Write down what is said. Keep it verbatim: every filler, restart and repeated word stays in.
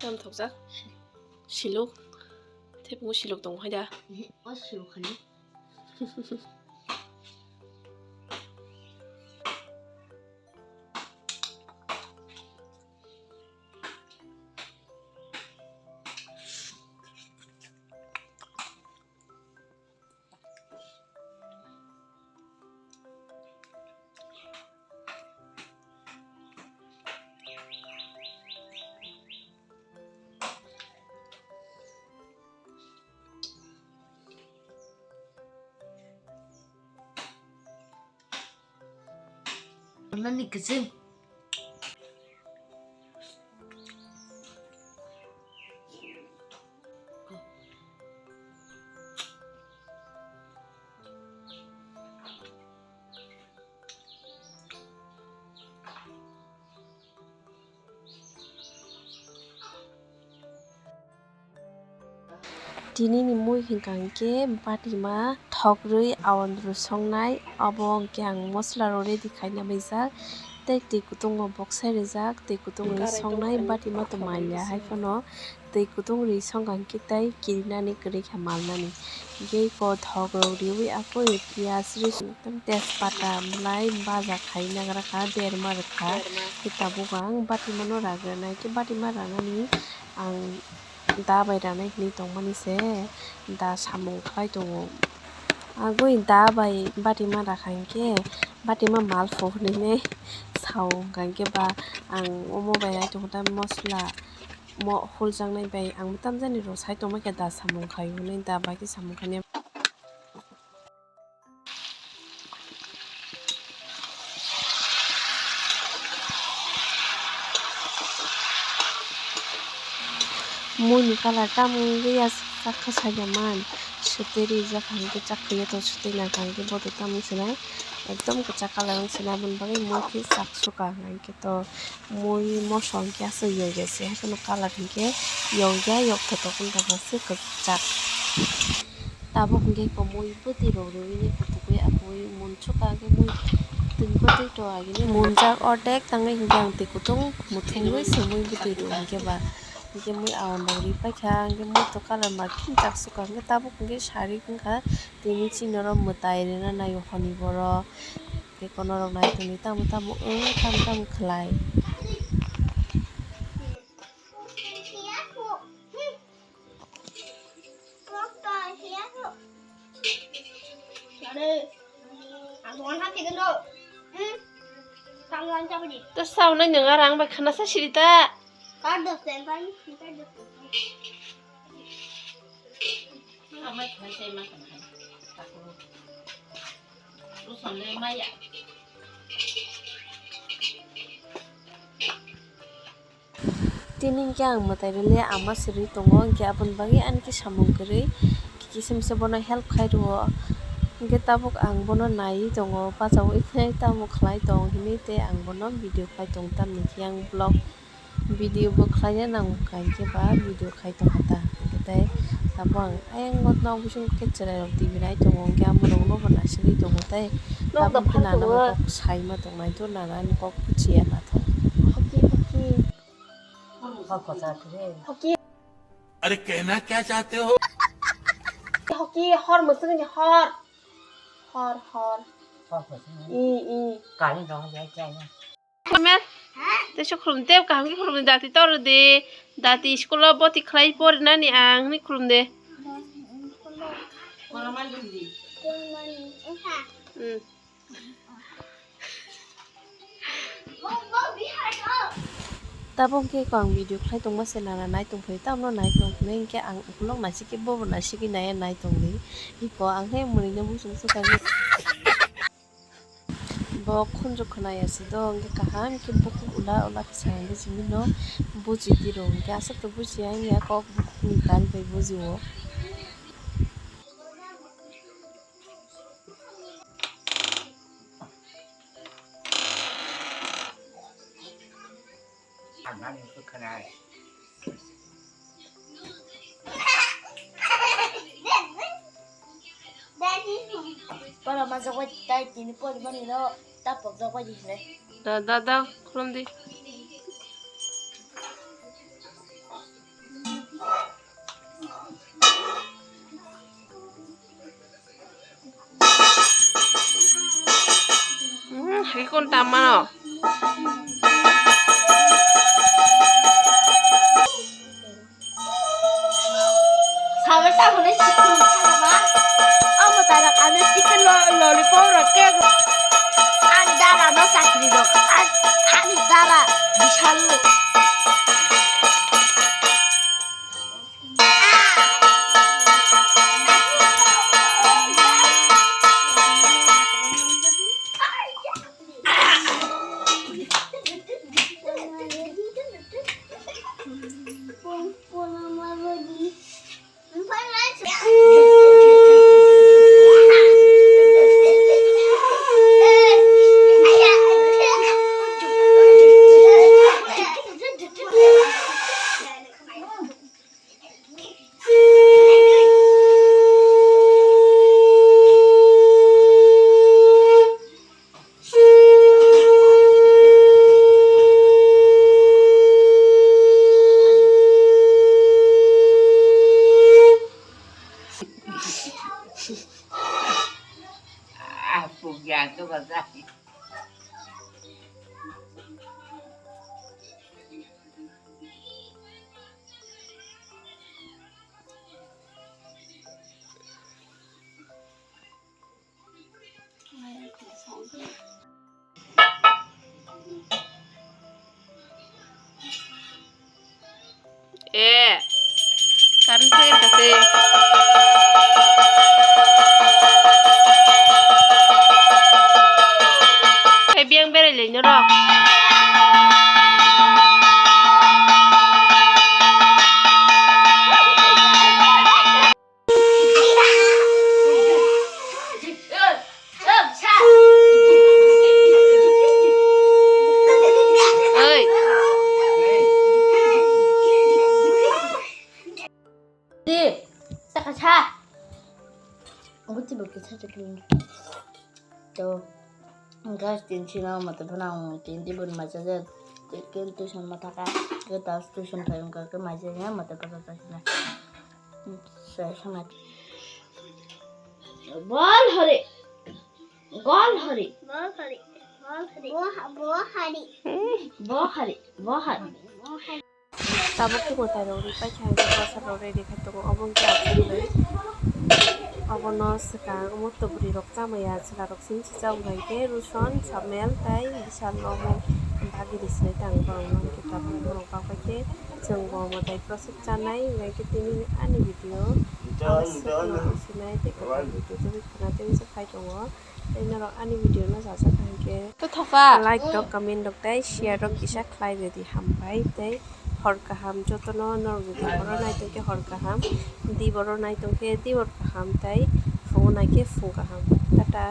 Tam thokjak. Siluk. Tei bo siluk tong hai da. O siluk khani. Nani kiching. Tini ni mui hwnkha hwnkhe batima thok rwi awan rwi songnai, abo hwnkhe ang mosola rok ready khaina baijak, tei twi kutung o boksai rijak, twi kutung rwi songnai batima to manya hai phano. Twi kutung rwi songkha hwnkhe tei kirinani kwrwi kha malnani. Hwnkhe eko thok rok riui apui piyaj rwi tei tejpata belai baja khai nagra kha, berma rwkha. Khe tabuk ang batimano ragranai, khe batima ranani ang da bai ranai hinwi tongmani se da samung khlai tongo. Agoi da bai batima rakha hwnkhe batima malpho hinwi sao, hwnkha hwnkhe ba ang omo bai ai tongo ta mosola. Mo huljaknai bai ang tamjani rw sai tongma khe da samung khai hwnwi da bai khe samung khainai. Mui ni colour tamo wngya sak kha saida man, swtwi rijak hwnkhe chak phaiya to swtwi nang kha hwnkhe bodo tamo swnai ekdom kwchak colour wng swnai aboni bagwi mui khe chak sukha hwnkhe to. Mui moso hwnkhe aswk yogya se, haikhe no colour hwnkhe yogya, yogthotok wngkha se kwchak. Tabuk hwnkhe komui bwtwi rok rwini kutukwi abui munsukha hwnkhe mui twi bwtwi to agini munjak ordek tangwi hwnkhe ang twi kutung muthungwi se mui bwtwi rw hwnkhe ba. Hwnkhe mui awan rok ripaikha hwnkhe mui to colour ma khe chak sukha hwnkhe tabuk hwnkhe sari wngkha tini chini oro mwtai rwna naio hwnwi borok. Tei kono rok nai tongwi tamo tamo wng tamo tamo khlai. To saunai nwng aro ang bai khana sa siri ta. Tini hwnkhe ang mwtai rwle ama sirwi tongo, hwnkhe aboni bagwi ani khe samung kwrwi, kisa misa bono help khai rwo. Hwnkhe tabuk ang bono naiwi tongo, bachaui khe tamo khlai tong hinwi tei ang bono video khai tong tamni khe ang vlog. Video bo khlaina nango kha, hwnkhe ba video khai tongkha ta. Hwnkhe tei abo ang ayang nok bisingo khe chwrairok tv nai tongo, hwnkhe amorokno bo naisigwi tongo tei. Nok tabuk khe nana bai kok saima tongnai to, nana ni kok buchiya nathok. Hoki, hoki. Hoki. अरे कहना क्या चाहते हो? Hoki, hor mwswk ni hor. Hor, hor. Hor mwswk ni? I, i. Kali no ya kya ya? Khulumya? Tei se khulum tei kaham khe khulumni dati toro di. Dati school o boti khlai porinani ang hwnwi khulum de. Hmm. Tabuk khe ko ang video khlai tongma se nana nai tongphai tamno nai tongphai hwnkhe ang ukulok naisikhe bobo naisigwi naiya nai tongdi. Iko ang he mwnwino muchung swkang. Bo khunju khwnaya se do, hwnkhe kaham khe bukhuk ula ula khe sa hwnkhe simi no buji di rw, hwnkhe aswk to bujiya wngya kok bukhuk ni tal bai buji o. Pora ma jogoi tai tini pori mani no ta pok jogoi di hwnwi. Da, da, da, khulum di. Kun tamano. Sabar ta hone sikun khana ba. Amo tara ane chicken lo-, lollipop rok cake rok. Ani dara no chakri rok. An-, ani dara bishal lo. Eh, current fire kasi. Eh, biang berai le nyorok. Oi. Di, saka sa. Buti buti sa chakri. To, guys, tin sina mata phana ang tin di bun macha ja. Tin tuition ma thaka. Ke tas tuition phai ang ka ke macha ya mata phana ta sina. Sa sana. Bol hore. Gol hore. Bol hore. Bol hore. Bo ha-, bo hari. Bo hari. Bo hari. Tabuk tei mwtai rok ri paikha hwnkhe bwsarok ready khai tongo, obo wngkha achukgwi. Obono swkang omo tuburi rok chamaya chwla rok simi si chawng hai khe Ruson, Samuel tei Bishal no omo bagwi ri sinai tang borok no hwnkhe tabuk borok bak bai khe chwng bo mwtai prosek chanai hwnkhe tini ani video ang swkno sinai tei kwtal video tubui khwna tei se khai tongo. Tei norok ani video no chajak hai khe like rok, comment rok tei share rok kisa khlai rwdi, hambai tei hor kaham jotono. Norok jodi horo naitong khe hor kaham, di boro naitong khe di bor kaham tei phungo nai khe phung kaham. Tata.